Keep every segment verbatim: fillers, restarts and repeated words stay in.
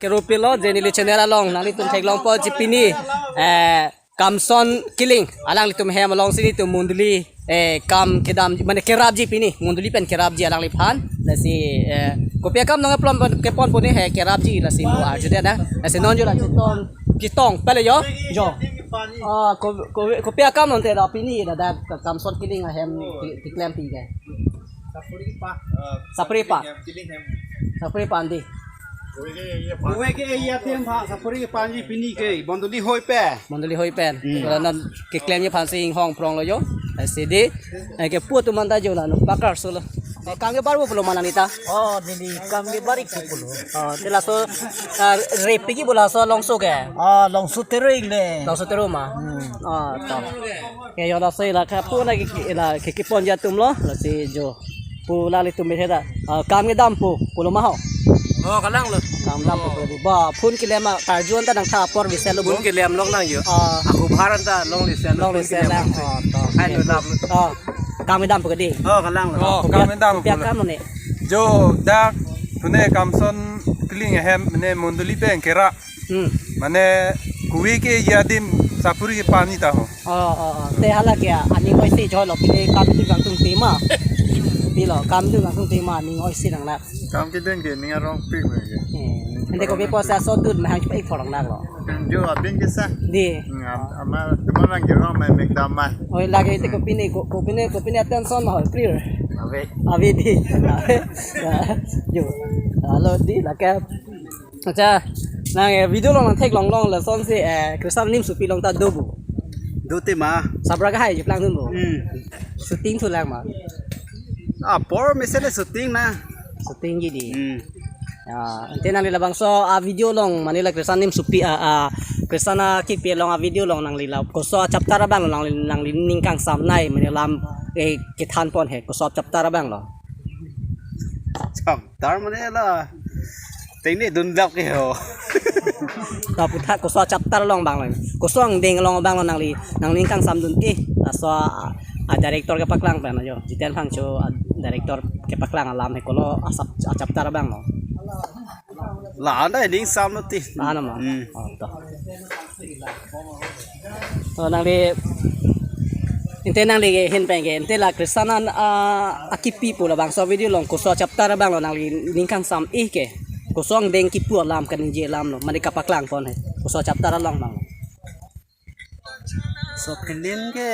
Keropilo, je neli channel along nanglitum theklongpo, je pini, eh, Kamson Killing, alanglitum hem alongsi nelitum mondoli, eh, kam kedam, mane kerapji pini, mondoli pen kerapji alangliphan. Lasi, eh, kopi akam nangkepon, kepon puni he kerapji, lasi mo arjudet na. Lasi non jo la chetong, chetong pele jo, jo. Ah, ko, ko, kopi akam non te la pini la dak Kamson Killing ahem ti, ti klem pi ke. Sapuri pa. Sapuri pa. Sapuri pa andi. Kuwe ke iya tem pha sapuri panji pini ke mondoli hoi pe. Mondoli hoi pen. Hmm. Wala non keklemji aphansi inghong prong lo jo. Sidi, eh, kepu atum anta jo la no pakar solo. Eh, kam kebar pu pulo ma nang nita? Oh, neli kam kebar ik pu pulo. Oh, te laso, ah, repi ke pu laso longso ke? Ah, longso teroi le. Longso teroi ma? Hmm. Oh, to. Ke jo laso la kepu na ke, ke la ke keponji atum lo, lasi jo. Pu alanglitum betheda. Ah, kam kedam pu, pulo ma ho? Oh, kalang lo. Kam dam pu di. Ba, phone kelem ma karju anta nangtha apor bisel lo bo. Phone kelem lok nang jo. Ah. Ako bharan ta long lisen. Long lisen lang. Oh, to. Hai lo dam. Oh, kam kedam pu ke di. Oh, kalang lo. Oh, kam kedam pu. Kopi akam lo ne? Jo, dak, tune Kamson Killing ahem, mane mondoli pen kera. Hmm. Mane kuwe ke iya adim sapuri ke pani ta ho. Oh, oh, oh. Te hala ke aning oi si jo lo pine kam tu kangtung tema. Pilo, kam tu kangtung tema aning oi si nang la. Kam kedun ke ning arong pik me ke. Eh. Ante kopi pusi aso dun mahang cepat ik phorong nak lo. Jo abin ke sa. Di. Hmm, am-, ama teman lang jerong main mek daman. Oi lagi te kopi ni, ko-, kopi ni, kopi ni attention ma ho clear. Abe. Abe di. Ya. Jo. Halo di la ke. Acha, nang, eh, video along nangtheklong long lasonsi, eh, Kristan anim sopi along ta do pu. Do tema. Sapra kahai cheplang dun pu. Hmm. Shooting thu lang ma. Apor mesen shooting na. Shooting ji di. Hmm. Ya, ante nangli labangso a video along mane la Kristan anim sopi a, a Kristan akipi along a video along nangli la koso a chapter abang lo nangli, nangli ning kangsam nai mane lam, eh, kethan pon he koso a chapter abang lo. Chapter mane la. Teng ni dun lak ke ho. Ta putha koso chapter along abang lo. Koso angdeng along abang lo nangli, nangli ning kangsam dun eh. Laso a, a director kepaklang pen jo. Jiten Phangcho a director kepaklang alam he kolo a sap-, a chapter abang lo. La anda ning sam lo ti. La ano ma? Hmm. Oh, to. To nangli, ante nangli ke hin pen ke, ante la Kristan an, ah, akipi pu labangso video along koso chapter abang lo nangli ning kangsam eh ke. Koso angdeng kipu alam kaningje alam lo, mane kapaklang pon he. Koso chapter along abang lo. So film ke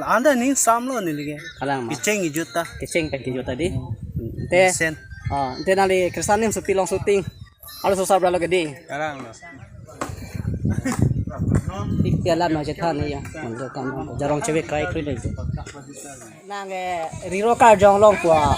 la anda ning sam lo neli ke. Kalang ma. Kecheng kejut ta. Kecheng pen kejut ta di. Ante. Sen. Ah, ante nangli Kristan anim sopi along shooting. Alo so sapra lo ke di. Kalang lo. Ipi alam nangchethan ni ya. Mangga kam jarong chevek kai kri dei. Nang, eh, riro karjong long pu a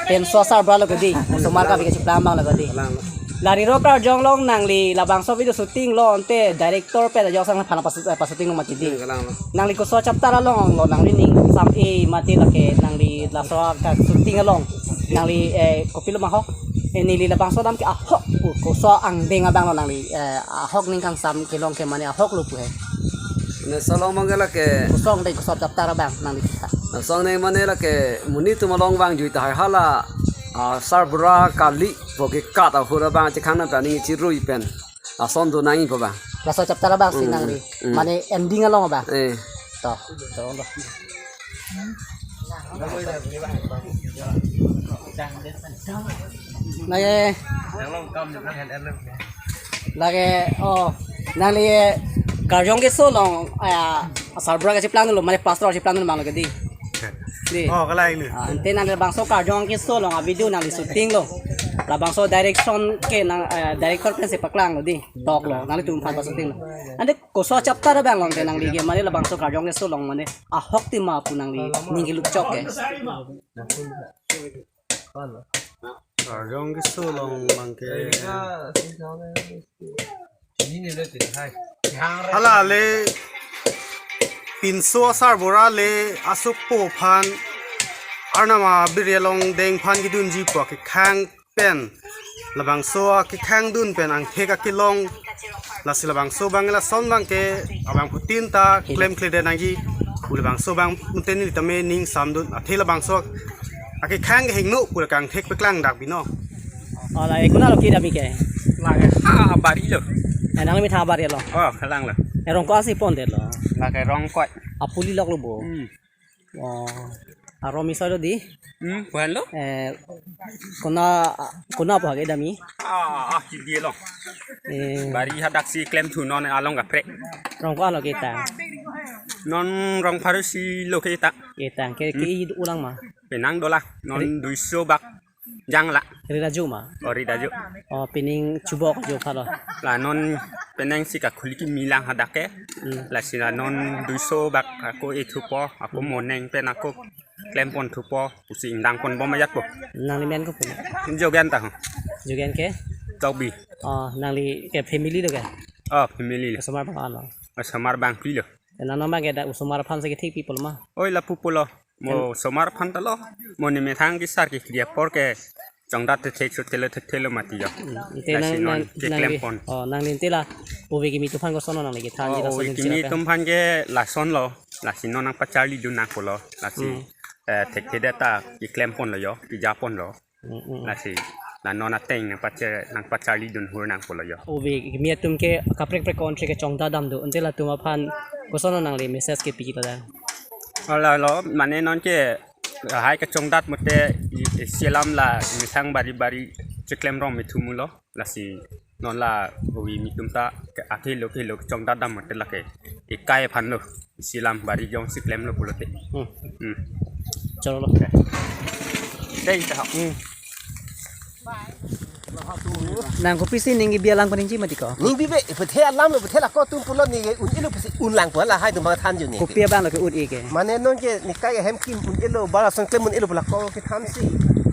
penso sapra lo ke di. Osomar ka bika cheplang abang lo ke di. Kalang lo. La riro karjong long nangli labangso video shooting lo ante director pen ajok sang phan pasu-, eh, pashooting lo mati di. Kalang lo. Nangli koso chapter along lo nangli ning sam eh mati lake nangli laso ka shooting along. Nangli, eh, kopilo ma ho. Eh, neli labangso dam ke ahok pu koso angdeng abang lo nangli, eh, ahok ning kangsam kelong ke mane ahok lo pu he. Ne solong mangga lake. Koso angdeng koso chapter abang nangli kita. Solong ne mane lake monit atum along vangjui tahai hala, ah, sarbura kali pu ke kat ahura abang chekhang nang ta ning chirui pen. Lason do nangji pu abang. Laso chapter abang si Hmm, nangli. Hmm. Mane ending along abang. Eh. To, to, to. Lake, lake, oh, nangli karjong keso along, ah, sarbura kacheplang lo, mane plaster cheplang lo abang lo ke di. Di. Oh, kalang ni. Ah, ante nangli labangso karjong keso along a video nangli shooting lo. Labangso direction ke nang, eh, director pensi paklang lo di. Tok lo, nanglitum aphan pashooting lo. Ante koso chapter abang lo ante nangli ke mane labangso karjong keso along mane ahok ti ma pu nangli ning keluk chok ke. Karjong keso along abang ke. Hala le pinso asarbura le asopo aphan Arnam abiri along deng aphan kedunji pu akekhang pen labangso akekhang dun pen angthek akelong lasi labangso abang lason abang ke abangphutin ta klemkle det nangji pu labangso abang ante neli tame ning samdun athe labangso akekhang kehingno pu la kangthek paklang dak bino. Oh, la ekuna lo kida mi ke. La ke. Pari lo. Eh, nangli methang abari lo. Oh, kalang lo. Eh, rong ko-an si pondetlo. Lake rong ko-an. Apuli lok lo bo. Hmm. Oh. Arom isoi lo di. Hmm, buhan lo. Eh, kona, kona apa ke dami? Ah, ah, di lo. Eh. Bari hadak si klemthu non along kaprek. Rong ko-an lo kita. Non rong pharo si lo kita. Kita ke ke Hmm. i ulang ma. Penang dola. Non Ri- duiso bak jang la. Ri raju ma. Oh, ri raju. Oh, pining chubok jo phalo. La non penang si kakhuli kimi lang hadak ke. Hmm. Lasi la non duiso bak ako ethupo, ako Hmm. moneng pen ako klempon thupo, pusi ingdang pon bom ajat po. Nangli men ko pun. Jogen ta ho. Jogen ke? Tokbi. Oh, nangli ke family lo ke? Oh, family lo. Osomar bang ano? Osomar bangphli lo. Nang noma ke dak osomar aphan si kethik pi pulo ma? Oi, lapu pulo. Mo osomar aphan ta lo. Mo ne methang kesar kekri apor kechongdat thethe chot thelo thethe lo mati jo. Hmm, ante Lasi nang, non nang, keklem nangli, pon. Oh, nangli ante la ove kimi atum aphan koson nangli kethan Oh, ji lason ove ning kimi sira atum aphan ke lason lo. Lasi non nangpacharlidun nang pulo. Lasi Hmm. eh, thekthe det ta keklem pon lo jo, pija pon lo. Hmm, hmm. Lasi la non ateng nangpache nangpacharlidun hur nang pulo jo. Ove kimi atum ke kaprek prek country kechongdat dam do. Ante latum aphan koson nangli message kepiji ta dan? Ala lo, mane non ke hai kechongdat mate i, i selam la methang bari bari cheklem rong methu mulo. Lasi non la ove kimi atum ta ke akhelo khelo kechongdat dam mate lake ekai aphan lo. Selam bari jongsi klemlo pulote. Hmm. Hmm. Cholo lo. Dei ta. Hmm. Nang kopisi ning kebi alam kaningje mati ko? Ning bibe, puthe alam lo, puthe la ko atum pulo ning un-elo pusi unlang pu la hai atum bang than jo ni. Kopi abang lo ke un-e ke? Mane non ke ne kai ahem kim un-elo, bala son klem un-elo pu la ko kethan si.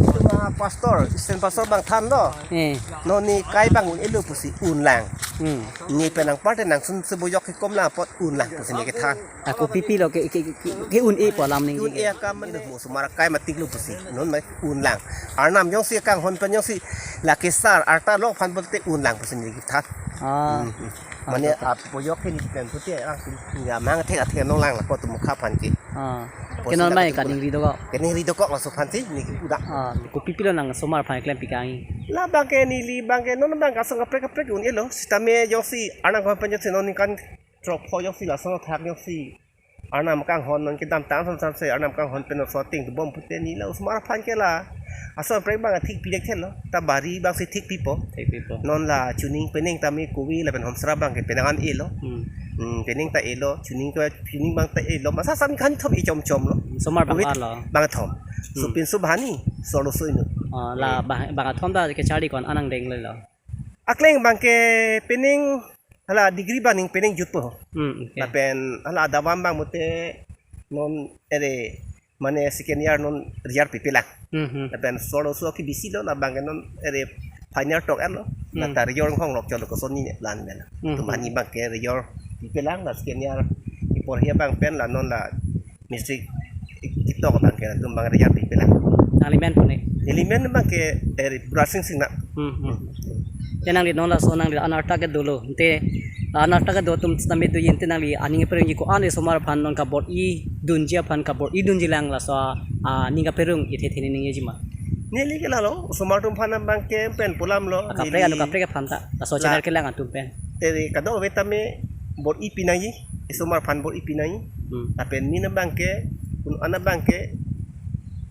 Atum a pastor, Christian pastor bang than lo. Eh. Non ne kai bang un-elo pusi unlang. Hmm. Ne penang parte nangsun se boyok ke kom lang apot unlang pusi ne kethan. Ako pipi lo ke, ke, ke, ke un-e pu alam ning. Un-e akam mane mo osomar akai matik lo pusi. Non mai unlang. Arnam jongsi akanghon pen jongsi la kesar arta lok aphan pulote unlang pusi ne kethan. Ah. Hmm. Mane ap boyok ke ne pen pulote ang ya mang thek athe nonlang la ko atum mukha aphan ke. Ah. Posi Ke non la mai atum kaningri dokok. Kaningri dokok laso aphan si ne ke udak. Ah, kopi pilo nang osomar aphan klempi kang-i? La bang ke neli bang ke non bang ke asong kaprek kaprek un-elo. Sitame jongsi arnam akanghon pen jongsi non ningkan throk pho jongsi lason athak jongsi arnam akanghon non kedamtang son san se arnam akanghon pen non shooting bom pute ne la osomar aphan ke la asong kaprek bang thik pi det thelo. Ta bari bang si thik pipo. Thik pipo. Non la chuning penang tame kove lapen Homsera bang ke penang an elo. Hmm. Hmm, penang ta elo, chuning ke chuning bang ta elo. Masa san kan thom ichom chom lo. Osomar bang Covid alo. Bang thom. Hmm. Supin Subhani, Solo Soinu. Ah, la Eh. bang, bang thom ta kecharli ko-an anang deng lo. Akleng bang ke penang hala degree bang ning penang jutpo. Hmm, okay. Lapen hala adabang bang mute non ere mane second year non result pipelang. Hmm, hmm. Lapen solo so ke bisi lo la bang ke non ere final tok er lo. Hmm. Nata result hong lok cholo koson ne lan mela. Hmm, Atum hmm. ani bang ke result pipelang la second year kiporhi abang pen la non la mistake TikTok abang ke atum bang result pipelang. Nangli men pune. Neli men bang ke ere Burasing Singna. Hmm, hmm. Ya nangli non laso nangli anarta ke dolo. Ante anarta ke do atum sitame do ante nangli aning perung ji ko-an osomar aphan non kabor-i dunji aphan kabor-i dunji lang laso aning kaperung ithe thene ning ji ma. Neli ke lalo osomar atum aphan bang ke pen pulam lo. Kaprek Neli anu kaprek aphan ta. Laso La- channel kelang atum pen. Ere kado-kave tame bor-i pinangji, osomar aphan bor-i pinangji. Hmm. Lapen min abang ke, un-an abang ke,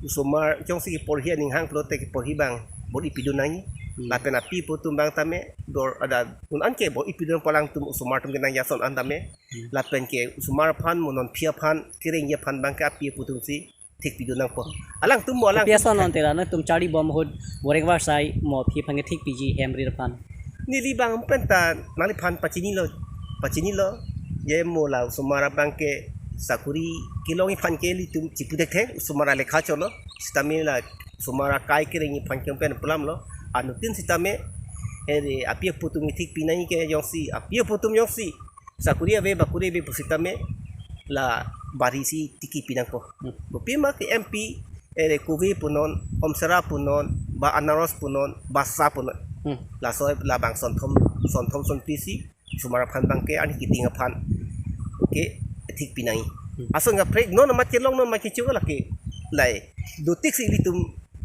osomar jongsi kiporhi aning hang pulote kiporhi bang bor-i pidun nangji. Hmm. Lapen api apo atum bang tame dor ada un-an ke bor-i pidun pu alangtum osomar atum kenang jason an tame. Hmm. Lapen ke osomar aphan mo non aphi aphan kerengji aphan bang ke api apo atum si thik pidun nangpo. Alangtum mo alang Kopi ason non te la nangtum charli bom ahut borek varsai mo aphi aphan ke thik piji hem rir aphan. Neli bang pen ta nangliphan pachini lo, pachini lo. Ye mo la osomar abang ke sakuri kelongji aphan ke ilitum chipu det the, osomar alekha cholo. Sitame la osomar akai kerengji aphan ke pen pulam lo. Anuttin sitame ere api apo atum thik pinangji ke jongsi, api apo atum jongsi sakuri ave, bakuri ave pusitame la bari si tiki pinangpo. Hmm. Kopi ma ke M P, ere kove punon, Homsera punon, ba anaros punon, ba sa punon. Hmm. Laso labang sonthom, sonthom sonphli si osomar aphan bang ke ani kiting aphan ke thik pinangji. Hmm. Ason kaprek non amat kelong non ma kecho lake lai. Dotik si ilitum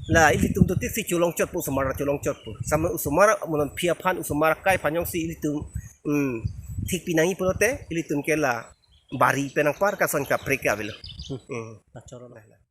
La ilitum to tiksi cholongchot pu, osomar cholongchot pu. Sama osomar, malom aphi aphan, osomar akai aphan jongsi ilitum, hmm, thik pinangji pulote, ilitum ke la bari pen nangpar kason kaprek ke avelo. Hmm. Kachoro la.